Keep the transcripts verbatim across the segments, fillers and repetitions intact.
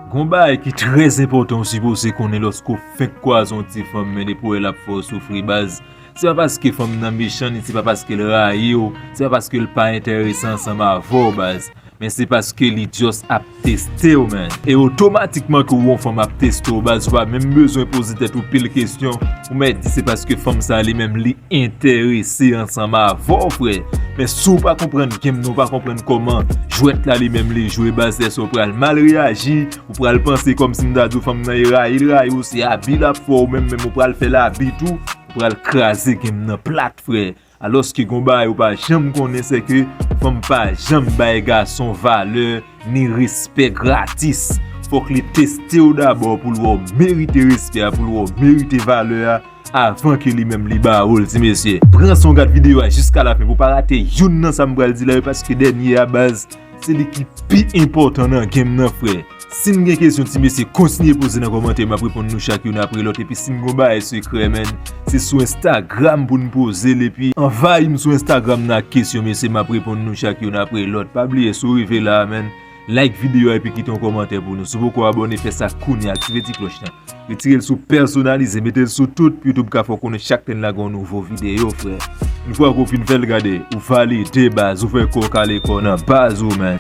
Gon bagay ki trè enpòtan ou sipoze konnen lòske w fenk kwaze yon ti fanm, men depi w wè l ap fè w soufri, baz. Se pa paske fanm nan mechan, ni se pa paske l rayi w, se pa paske l pa enterese ansanm avè w, baz. Men se paske li just ap teste w, man. E otomatikman ke w wè yon fanm ap teste w, baz, ou pa menm bezwen poze tèt ou pil kesyon. Ou mèt di se paske fanm sa li menm li enterese ansanm avè w, frè. Men si w pa konprann game nan, ou pa konprann kòman jwèt la li menm li jwe, baz, èske w pral mal reyaji, ou pral panse kòmsi m ta di w fanm nan e rayi l rayi w, se abi l ap fè w menm, menm ou pral fè l abi tou, ou pral kraze game nan plat, frè. Alòske gon bagay ou pa janm konnen, se ke fanm pa janm bay gason valè ni respè gratis. Fòk li teste w dabò pou l wè w merite respè a, pou l wè w merite valè a, avan ke li menm li ba ou l, ti mesye. Pran son gad videyo a jiska lafen pou w pa rate youn nan sa m pral di la yo, paske dènye a, baz, se li ki pi enpòtan nan game nan, frè. Si n gen kesyon, ti mesye, kontinye poze nan kòmantè, m ap reponn nou chak youn apre lòt. Epi si n gon bagay sekrè, man, se sou Instagram pou n poze l, epi anvayi m sou Instagram nan ak kesyon, mesye, m ap reponn nou chak youn apre lòt. Pa bliye, si w rive la a, man, like videyo a epi kite yon kòmantè pou nou. Si w poko abòne, fè sa kounye a, aktive ti klòch lan. Retire l sou pèsonalize, mete l sou tout, pou YouTube ka fè w konnen chak lè n lage yon nouvo videyo, frè. Yon fwa ke w fin fè l, gade, ou valide, baz, ou fè kò w kale kò w nan baz ou, man.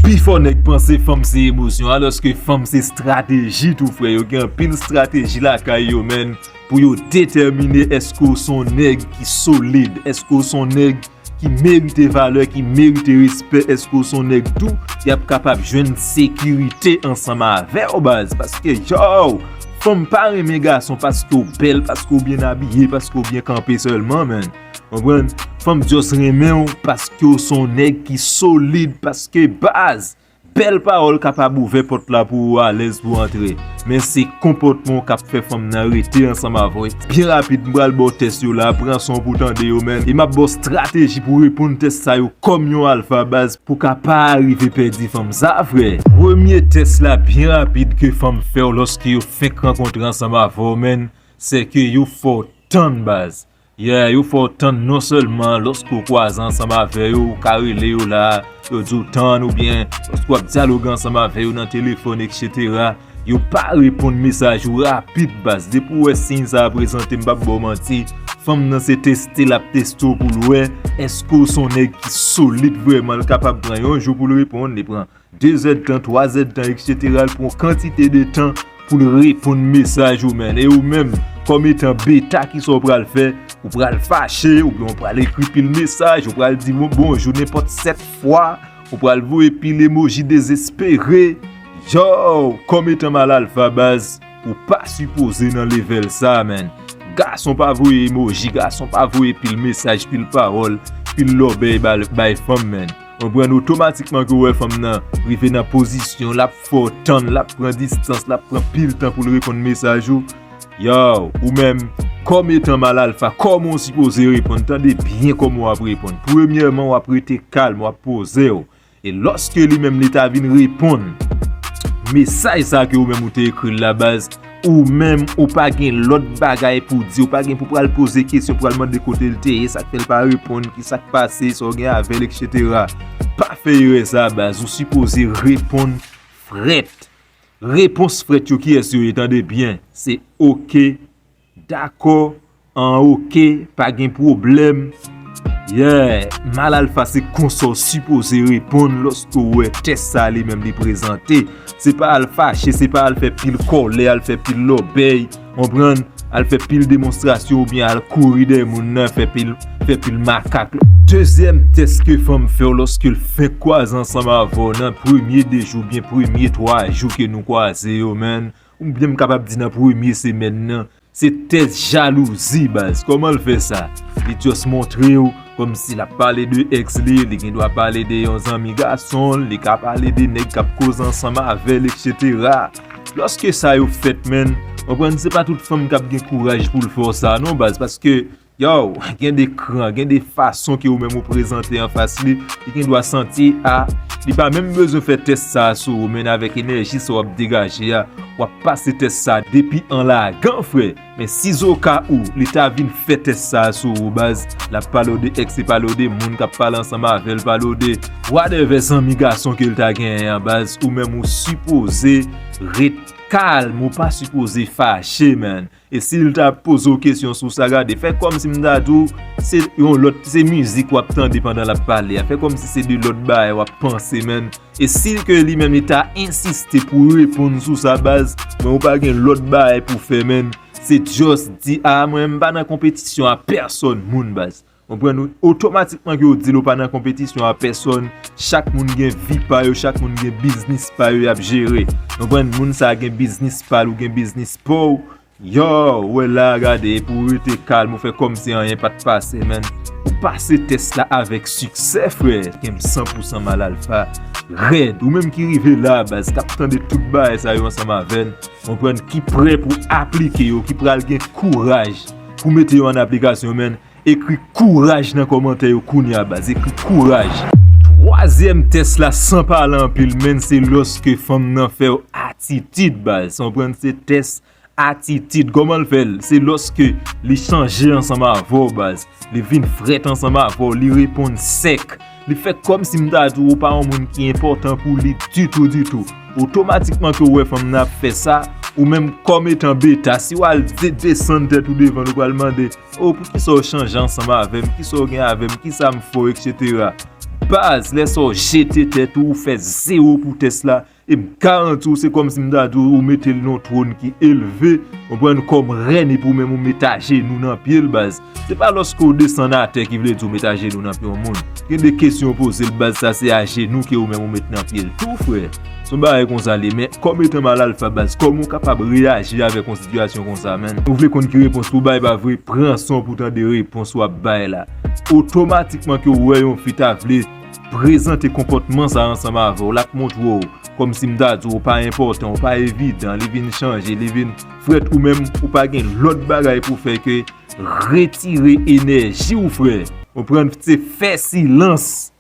Pifò nèg panse fanm se emosyon, alòske fanm se estrateji tou, frè. Yo gen anpil estrateji lakay yo, man, pou yo detèmine èske w se yon nèg ki solid, èske w se yon nèg ki merite valè, ki merite respè, èske w se yon nèg tou, y ap kapab jwenn sekirite ansanm avè w, baz. Paske, yow, fanm pa renmen gason paske w bèl, paske w byen abiye, paske w byen kanpe sèlman, man. Konprann? Fanm just renmen w paske w se yon nèg ki solid, paske, baz, bèl pawòl kapab ouvè pòt la pou ou alèz pou w antre. Men se konpòtman w k ap fè fanm nan rete ansanm avè w. Byen rapid, m pral ba w tès yo la, pran son pou w tande yo, man. E m ap ba w estrateji pou w reponn tès sa yo kòm yon alfa, baz, pou w ka pa rive pèdi fanm sa, frè. Premye tès la, byen rapid, ke fanm fè w lòske yo fenk rankontre ansanm avè w, man, se ke yo fè w tann, baz. Yeah, yo fè w tann non sèlman lòske w kwaze ansanm avè yo, ou ka rele yo la, yo di w tann, oubyen lòske w ap dyaloge ansanm avè yo nan telefòn, etsetera, yo pa reponn mesaj ou rapid, baz. Depi w wè siy sa a prezante, m p ap ba w manti, fanm nan se teste l ap teste w pou l wè èske w se yon nèg ki solid vrèman, l kapab pran yon jou pou l reponn, li pran de zèdtan, twa zèdtan, etsetera. L pran yon kantite de tan pou l reponn mesaj ou, man. E ou menm, kòm etan beta, kisa w pral fè? Ou pral fache, oubyen w pral ekri pil mesaj, ou pral di bon, bonjou nenpòt sèt fwa, ou pral voye pil emoji dezespere. Yow, kòm etan mal alfa, baz, ou pa sipoze nan levèl sa, man. Gason pa voye emoji, gason pa voye pil mesaj, pil pawòl, pil lòbèy ba-, bay fanm, man. Konprann? Otomatikman ke w wè fanm nan rive nan pozisyon, l ap fè w tann, l ap pran distans, l ap pran pil tan pou l reponn mesaj ou. Yow, ou menm, kòm etan mal alfa, kòman w sipoze reponn? Tande byen kòman w ap reponn. Premyèman, w ap rete kalm, w ap poze w. E lòske li menm li ta vin reponn mesaj sa ke ou menm ou te ekri l la, baz, ou menm ou pa gen lòt bagay pou di, ou pa gen pou pral poze kesyon, pral mande kote l te ye, sa k fè l pa reponn, ki sa k pase, sa w gen avè l, etsetera. Pa fè erè sa, baz, ou sipoze reponn frèt. Repons frèt yo, kiyès yo ye? Tande byen, se oke, dakò, an oke, pa gen pwoblèm. Yeah, mal alfa se konsa w sipoze reponn lòske w wè tès sa li menm li prezante. Se pa al fache, se pa al fè pil kòlè, al fè pil lòbèy, konprann? Al fè pil demonstrasyon oubyen al kouri dèyè moun nan, fè pil, fè pil makak. Dezyèm tès ke fanm fè w lòske l fenk kwaze ansanm avè w nan premye de jou oubyen premye twa jou ke nou kwaze yo, man, oubyen m kapab di nan premye semèn nan, se tès jalouzi, baz. Kòman l fè sa? Li just montre w kòmsi l ap pale de èks li, li gen dwa pale de yon zanmi gason l, li ka pale de nèg k ap koze ansanm avè l, etsetera. Lòske sa yo fèt, man, konprann, se pa tout fanm k ap gen kouraj pou l fè w sa, non, baz, paske, yow, gen de kran, gen de fason ke ou menm ou prezante anfas li, li gen dwa santi, a, li pa menm bezwen fè tès sa a sou ou, man, avèk enèji sa w ap degaje a, w ap pase tès sa depi an lagan, frè. Men sizoka ou, li ta vin fè tès sa sou ou, baz, l ap pale w de èks, li pale w de moun k ap pale ansanm avè l, pale w de whatever zanmi gason ke l ta genyen an, baz, ou menm ou sipoze ret kalm, ou pa sipoze fache, man. E si l ta poze w kesyon sou sa, gade, fè kòmsi m ta di w, se yon lòt, se mizik w ap tande pandan l ap pale a. Fè kòmsi se de lòt bagay w ap panse, man. E si ke li menm li ta ensiste pou reponn sou sa, baz, men ou pa gen lòt bagay pou fè, man. Se just di, a, mwen, m pa nan konpetisyon a pèsòn moun, baz. Konprann ou? Otomatikman ke w di l ou pa nan konpetisyon a pèsòn, chak moun gen vi pa yo, chak moun gen biznis pa yo y ap jere. Konprann? Moun sa gen biznis pa l, ou gen biznis pa w. Yo, w wè la, gade, epi w rete kalm, ou fè kòmsi anyen pa t pase, man. Ou pase tès la avèk siksè, frè. Kenbe san pou san Mal Alfa. Rèd, ou menm ki rive la, baz, k ap tande tout bagay sa yo ansanm avè n. Konprann? Ki prè pou aplike yo, ki pral gen kouraj pou mete yo an aplikasyon, man. Ekri kouraj nan kòmantè yo kounye a, baz. Ekri kouraj. Twazyèm tès la, san pale anpil, man, se lòske fanm nan fè w atitid, baz. Konprann? Se tès atitid. Kòman l fè l? Se lòske li chanje ansanm avè w, baz. Li vin frèt ansanm avè w. Li reponn sèk. Li fè kòmsi m ta di w ou pa yon moun ki enpòtan pou li ditou, ditou. Otomatikman ke w wè fanm nan ap fè sa, ou menm kòm etan beta, si w al de-, desann tèt ou devan l, ou pral mande, "O, poukisa w chanje ansanm avè m? Kisa w gen avè m? Kisa m fè w?" etsetera. Baz, lè sa w jete tèt ou, ou fè zewo pou tès la, e m garanti w, se kòmsi m ta di w, ou mete l nan yon twòn ki elve, konprann, kòm rèn, epi ou menm ou met ajenou nan pye l, baz. Se pa lòske w desann atè ki vle di w met ajenou nan pye yon moun. Gen de kesyon w poze l, baz, sa se ajenou ke ou menm ou met nan pye l tou, frè. Se yon bagay konsa l ye, men kòm etan Mal Alfa, baz, kòman w kapab reyaji avèk yon sitiyasyon konsa, man? Ou vle konn ki repons pou w bay, pa vre? Pran san w pou w tande repons w ap bay la. Otomatikman ke w wè yon fi ta vle prezante konpòtman sa ansanm avè w, l ap montre w kòmsi m ta di w, ou pa enpòtan, ou pa evidan, li vin chanje, li vin frèt, ou menm, ou pa gen lòt bagay pou fè ke retire enèji w, frè. Konprann? Se fè silans.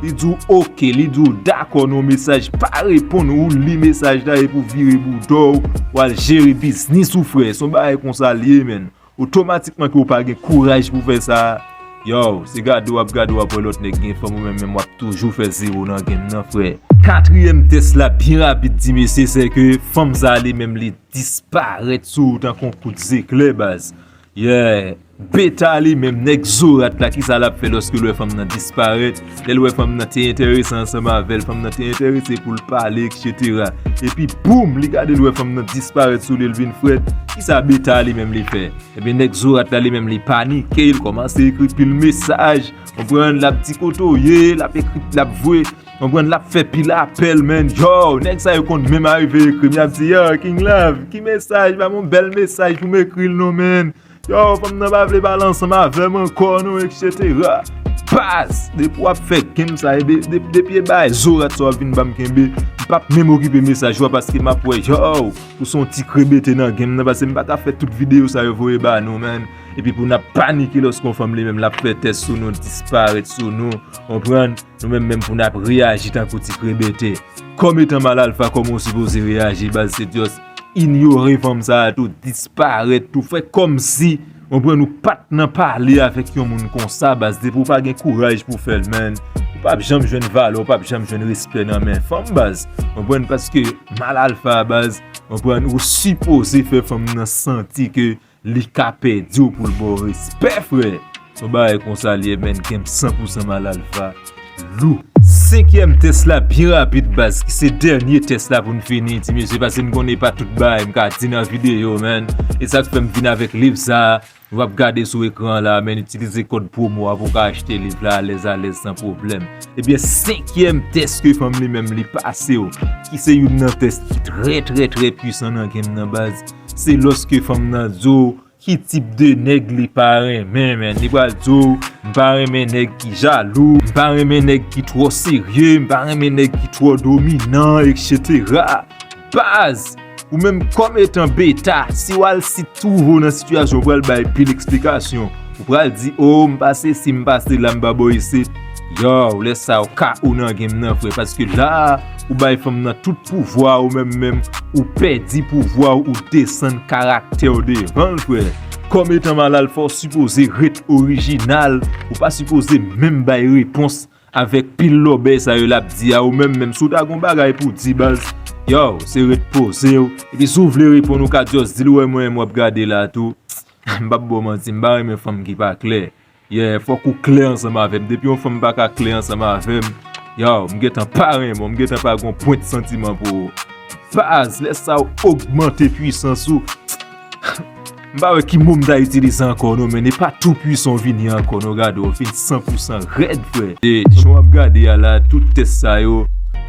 Li di w oke, li di w dakò nan yon mesaj, pa reponn, ou li mesaj la epi w vire bouda w, w al jere biznis ou, frè. Se yon bagay konsa l ye, man. Otomatikman ke w pa gen kouraj pou fè sa. Yo, se gade w ap gade w ap wè lòt nèg gen fanm, ou menm menm w ap toujou fè zewo nan game nan, frè. Katriyèm tès la, byen rapid, ti mesye, se ke fanm sa li menm li disparèt sou ou tankou yon kout zeklè, baz. Yeah. Beta li menm, nèg zorat la, kisa l ap fè lòske l wè fanm nan disparèt? Lè l wè fanm nan te enterese ansanm avè l, fanm nan te enterese pou l pale, etsetera. Epi, boum, li gade l wè fanm nan disparèt sou li, l vin frèt. Kisa beta li menm li fè? Ebyen, nèg zorat la, li menm, li panike, l kòmanse ekri pil mesaj. Konprann? L ap di kote w ye, l ap ekri, l ap voye. Konprann? L ap fè pil apèl, man. Yo, nèg sa yo konn menm arive ekri m, y ap di, "Yo, King Love, ki mesaj? Ba m yon bèl mesaj pou m ekri l non, man." Yo, fanm nan pa vle pale ansanm avè m ankò non, etsetera. Baz, depi w ap fè game sa, e de-, de-, depi e bay zorat sa w ap vin ban m kenbe, m p ap menm okipe mesaj ou a paske m ap wè, yo, ou se yon ti krebete nan game nan, paske m pa ka fè tout videyo sa yo voye ba nou, man. Epi pou n ap panike lòske yon fanm li menm l ap fè tès sou nou, disparèt sou nou, konprann? Nou menm menm pou n ap reyaji tankou ti krebete. Kòm etan Mal Alfa, kòman w sipoze reyaji, baz? Se just inyore fanm sa a tou, disparèt tou, fè kòmsi, konprann, ou pa t nan pale avèk yon moun konsa, baz. Depi w pa gen kouraj pou fè l, man, ou p ap janm jwenn valè, ou p ap janm jwenn respè nan men fanm, baz. Konprann? Paske Mal Alfa, baz, konprann, ou sipoze fè fanm nan santi ke li ka pèdi w pou l ba w respè, frè. Se yon bagay konsa li ye, man, game san pou san Mal Alfa. Lou. Senkyèm tès la, byen rapid, baz, ki se dènye tès la pou n fini, ti mesye, paske n konnen pa tout bagay m ka di nan videyo, man. E sa k fè m vin avèk liv sa a, w ap gade sou ekran la, man, itilize kòd pwomo a pou w ka achte liv la alèz alèz san pwoblèm. Ebyen, senkyèm tès ke fanm li menm li pase w, ki se youn nan tès ki trè, trè, trè pwisan nan game nan, baz, se lòske fanm nan di w ki tip de nèg li pa renmen, man. Li pral di w, "M pa renmen nèg ki jalou, m pa renmen nèg ki twò serye, m pa renmen nèg ki twò dominan, etsetera." Baz, ou menm kòm etan beta, si w al si twouve w nan sitiyasyon, ou pral bay pil eksplikasyon. Ou pral di, "O, m pa sesi, m pa sela, m pa bò isit." Yo, lè sa yo ka ou nan game nan, frè, paske la ou bay fanm nan tout pouvwa ou, menm menm ou pèdi pouvwa ou, ou desann karaktè w devan l, frè. Kòm etan Malalfa, w sipoze ret orijinal, ou pa sipoze menm bay repons avèk pil lòbèy sa yo l ap di a, ou menm menm si w ta gon bagay pou di, baz, yo, se ret poze w. Epi si w vle reponn, ou ka just di l, ou wè mwen menm w ap gade la tou. M p ap ba w manti, m pa renmen fanm ki pa klè. Yeah, fòk ou klè ansanm avè m. Depi yon fanm pa ka klè ansanm avè m, yo, m gentan pa renmen w, m gentan pa gon pwent santiman pou ou. Baz, lè sa w ogmante pwisans ou. M pa wè ki mo m ta itilize ankò non, men e pa tou pwisan w vini ankò non, gade w vin san pou san rèd, frè. E jan w ap gade a la, tout tès sa yo,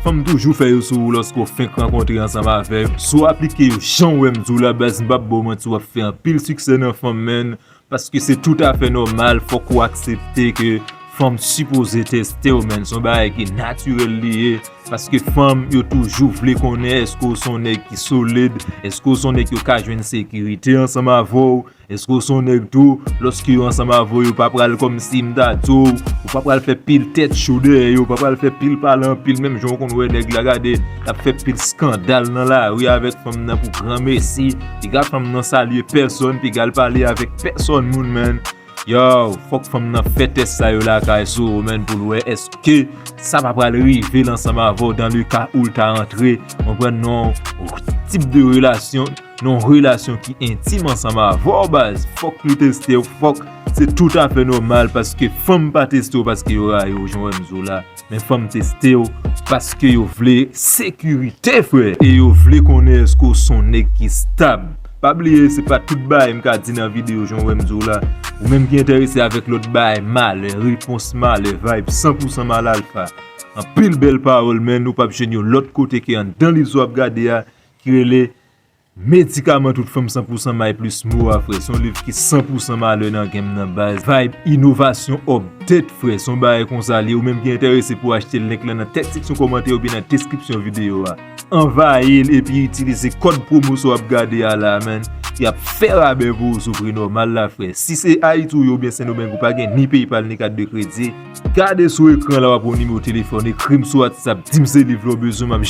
fanm toujou fè yo sou ou lòske w fenk rankontre ansanm avè yo. Si w aplike yo jan w wè m di w la, baz, m p ap ba w manti, w ap fè anpil siksè nan fanm, man. Paske se toutafè nòmal, fòk ou aksepte ke fanm sipoze teste w, man. Se yon bagay ki natirèl li ye. Paske fanm, yo toujou vle konnen èske w se yon nèg ki solid, èske w se yon nèg yo ka jwenn sekirite ansanm avè w, èske w se yon nèg tou, lòske yo ansanm avè w, yo pa pral kòmsi m ta di w, ou pa pral fè pil tèt cho dèyè yo, ou pa pral fè pil pale anpil, menm jan w konn wè nèg la, gade, l ap fè pil eskandal nan lari avèk fanm nan pou granmesi. Piga fanm nan salye pèsòn, piga l pale avèk pèsòn moun, man. Yo, fòk fanm nan fè tès sa yo lakay sou ou, man, pou l wè èske sa pa pral rive l ansanm avè w, dans le cas où l ta antre, konprann, nan yon tip de relasyon, nan yon relasyon ki entim ansanm avè w, baz. Fòk li teste w, fòk, se toutafè nòmal, paske fanm pa teste w paske yo rayi w, jan w wè m di w la. Men fanm teste w paske yo vle sekirite, frè. E yo vle konnen èske w se yon nèg ki stab. Pa bliye, se pa tout bagay m ka di nan videyo, jan w wè m di w la. Ou menm ki enterese avèk lòt bagay, malè, repons malè, vibe san pou san Malalfa. Anpil bèl pawòl, men nou p ap jwenn yo lòt kote ke anndan liv sa w ap gade a, ki rele Medikaman tout fanm san pou san may plis mo a, frè. Se yon liv ki san pou san malè nan game nan, baz. Vibe, inovasyon, update, frè. Se yon bagay konsa li ye. Ou menm ki enterese pou achte l, link lan nan description kòmantè oubyen nan description videyo a. Anvayi l epi itilize kòd pwomo sa w ap gade a la, man. Y ap fè rabè pou ou sou pri nòmal la, frè. Si se Ayiti ou ye oubyen Sendomeng, ou pa gen ni PayPal ni kat de kredi, gade sou ekran la, w ap wè yon nimewo telefòn, ekri m sou WhatsApp, di m se liv la w bezwen, m ap